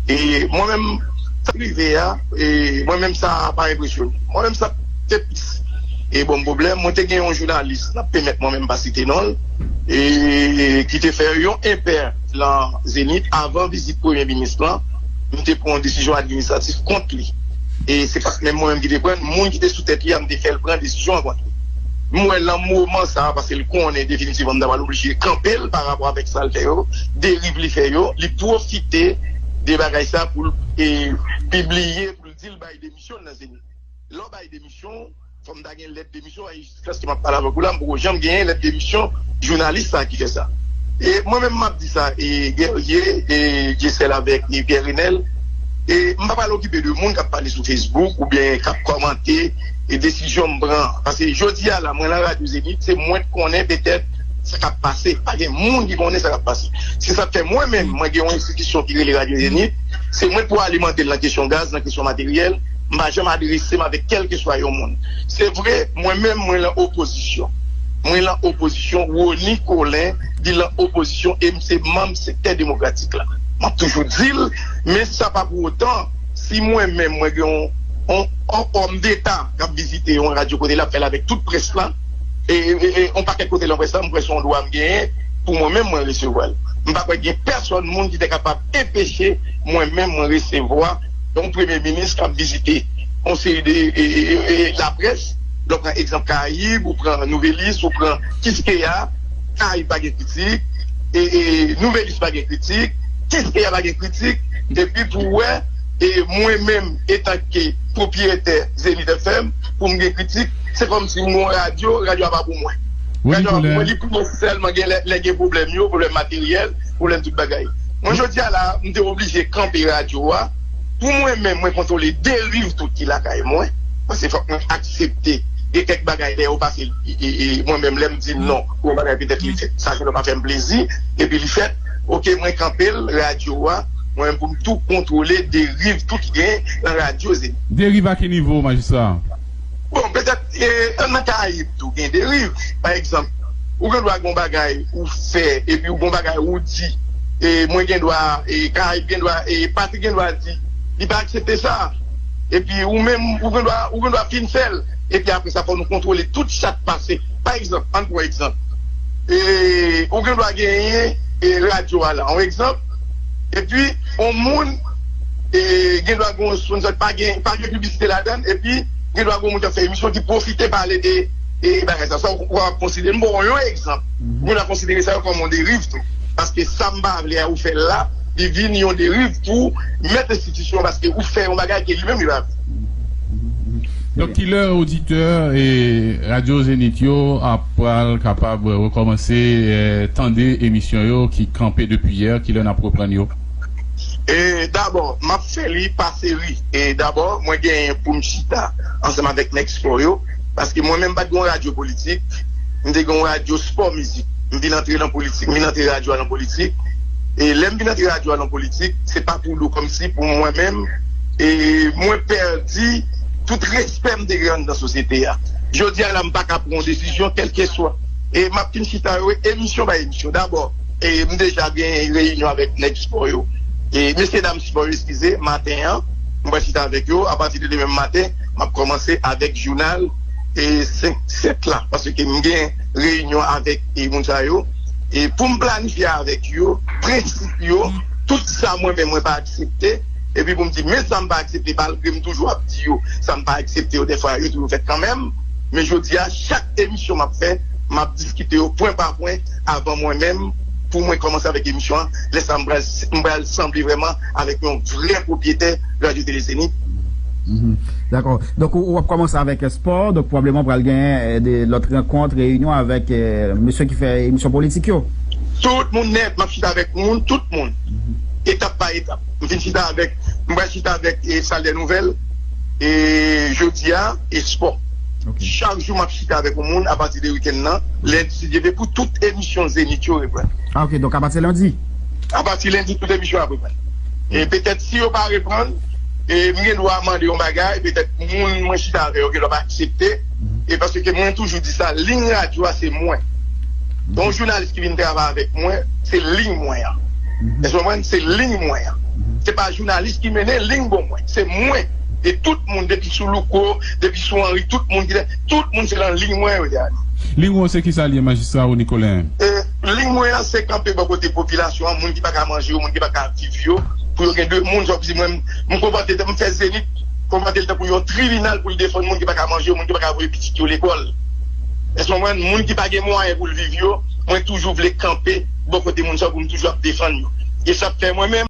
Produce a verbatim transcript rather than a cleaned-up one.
E mwen menm, sa k rive a, e mwen menm sa pa enpresyone. Mwen menm sa te plis e ban m pwoblèm. Mwen te gen yon jounalis, n ap pèmèt mwen menm pa site non l, e ki te fè yon enpè lan Zenith avan vizit premye minis lan. M te pran yon desizyon administratif kont li. E se pa t menm mwen menm ki te pran l, moun ki te sou tèt li a, m te fè l pran desizyon an kont li. M wè lan moman sa a, paske l konnen definitivman m ta pral oblije kanpe l pa rapò avèk sa l fè yo, deriv li fè yo, li pwofite de bagay sa pou l e, pibliye, pou l di l bay demisyon l nan Zenith. Lè w bay demisyon, fò m ta gen lèt demisyon, e jiskaske m ap pale avèk ou la, m poko janm genyen lèt demisyon jounalis sa ki fè sa. E mwen menm m ap di sa, e Guerrier, e Dyesèl avèk e Pierre Renel, e m pa pral okipe de moun k ap pale sou Facebook oubyen k ap kòmante e desizyon m pran. Paske jodi a la, mwen lan Radyo Zenith, se mwen k konnen petèt sa k ap pase. Pa gen moun ki konnen sa k ap pase. Se sa k fè mwen menm, mwen gen yon enstitisyon ki rele Radyo Zenith, se mwen pou alimante l nan kesyon gaz, nan kesyon materyèl, m pa janm adrese m avèk kèlkeswa yon moun. Se vre, mwen menm, mwen lan opozisyon. Mwen lan opozisyon, Rony Colin, li lan opozisyon, e m se manm sektè demokratik la. M ap toujou di l, men sa pa pou otan, si mwen menm, mwen gen yon, yon, yon òm deta k ap vizite yon radyo kote l ap fè l avèk tout près la, e, e, e, yon pakèt kote lan près la, m kwè se yon dwa m genyen pou mwen menm, mwen resevwa l. M pa kwè gen pèsòn moun ki te kapab enpeche mwen menm, mwen resevwa yon premye minis k ap vizite yon seri de e, e, e, e, laprès. Lè w pran egzanp Karayib, ou pran Nouvelis, ou pran Kiskeya, Karayib pa gen kritik, e, e, Nouvelis pa gen kritik, Kiskeya pa gen kritik, epi pou w wè, e mwen menm, etanke pwopriyetè Zenith F M, pou m gen kritik, se kòmsi m gen yon radyo, radyo a pa pou mwen. Radyo a pa pou mwen, li pou mwen sèlman gen lè, lè gen pwoblèm yo, pwoblèm materyèl, pwoblèm tout bagay. Mwen, jodi a la, m te oblije kanpe radyo a. Pou mwen menm, mwen kontwole deriv tout ki lakay mwen. Paske fòk mwen aksepte. Gen kèk bagay, lè yo pase, e, e, e, mwen menm, lè m di non, pou yon bagay petèt li fèt, sa jounen pa fè m plezi, epi li fèt, oke, mwen kanpe l, radyo a, mwen menm pou m tou kontwole deriv tout ki gen nan radyo Zenith. Deriv a ki nivo, majistra? Bon, petèt, e, nan Karayib tou, gen deriv. Pa egzanp, ou gen dwa gen yon bagay ou fè, epi ou gen yon bagay ou di, e, mwen gen dwa, e, Karayib gen dwa, e, Patrik gen dwa di, li pa aksepte sa. Epi ou menm, ou gen dwa, ou gen dwa fin fè l. Epi apre sa, fò nou kontwole tout sa k pase. Pa egzanp, ann pran egzanp. E, ou gen dwa genyen, e, radyo a la. Yon egzanp, epi, yon moun, e, gen dwa gen yon sponsor, pa gen, pa gen piblisite ladan l, epi, gen dwa gen yon moun k ap fè emisyon ki pwofite pale de, e, bagay sa. Sa, ou, ou ap konsidere, m ba w yon egzanp. Moun ap konsidere sa yo kòm yon deriv tou. Paske sa m pa vle a, ou fè l la, li vin yon deriv pou mèt enstitisyon, paske ou fè yon bagay ke li menm li pa vle. Donk, kilè oditè e Radyo Zenith yo ap pral kapab rekòmanse, e, tande emisyon yo ki kanpe depi yè? Kilè n ap reprann yo? E dabò, m ap fè li pa seri. E dabò, mwen genyen pou m chita ansanm avèk nèg spò yo, paske mwen menm m pa t gen yon radyo politik, m te gen yon radyo spò mizik. M vin antre nan politik, m vin antre radyo a nan politik. E lè m vin antre radyo a nan politik, se pa pou do kòmsi pou mwen menm, e mwen pèdi tout respè m te gen anndan sosyete a. Jodi a la, m pa ka pran yon desizyon, kèlkeswa. E m ap fin chita yo, emisyon pa emisyon. Dabò, e m deja gen reyinyon avèk nèg spò yo. E mesye dam spò yo, eskize, maten an, m pral chita avèk yo. Apati de demen maten, m ap kòmanse avèk jounal e senk sèt la, paske m gen reyinyon avèk e moun sa yo. E pou m planifye avèk yo, prensip yo, tout sa mwen menm mwen pa aksepte. Epi pou m di, men sa m pa aksepte, malgre m toujou ap di yo, sa m pa aksepte yo, dèfwa yo toujou fèt kanmenm. Men jodi a, chak emisyon m ap fè, m ap diskite yo pwen pa pwen avan mwen menm, pou mwen kòmanse avèk emisyon an. Lè sa a, m pral, m pral sanble vrèman avèk yon vrè pwopriyetè Radyo Tele Zenith. Dakò. Donk, ou, ou ap kòmanse avèk spò, donk pwobableman pral gen de lòt rankont, reyinyon avèk mesye ki fè emisyon politik yo. Tout moun nèt, m ap chita avèk moun, tout moun. Etap pa etap. M fin chita avèk, m pral chita avèk e Sal dè Nouvèl, e jodi a, e spò. Chak jou m ap chita avèk yon moun apati de wikenn nan, lendi, si Dye vle, pou tout emisyon Zenith yo reprann. Ah, ok, donk apati lendi? Apati lendi, tout emisyon ap reprann. E petèt, si yo pa reprann, e m gen dwa mande yon bagay, petèt moun mwen chita avè yo gen dwa pa aksepte, e paske mwen toujou di sa, liy radyo a se mwen. Yon jounalis ki vin travay avèk mwen, se liy mwen an. Èske w konprann? Se liy mwen an. Se pa jounalis ki mennen, liy bon mwen. Se mwen. E tout moun, depi sou Louko, depi sou Henri, tout moun ki la, tout moun se nan liy mwen yo te ale. Liy ou an se kisa li ye, majistra ou Nicolas? E, liy mwen an se kanpe bò kote popilasyon an, moun ki pa ka manje yo, moun ki pa ka viv yo, pou yo gen de moun, sa vle di mwen, m konpòte m fè Zenith, konpòte l tankou yon tribinal pou l defann moun ki pa ka manje yo, moun ki pa ka voye pitit yo lekòl. Èske w konprann? Moun ki pa gen mwayen pou l viv yo, mwen toujou vle kanpe bò kote moun sa pou m toujou ap defann yo. E sa fè mwen menm,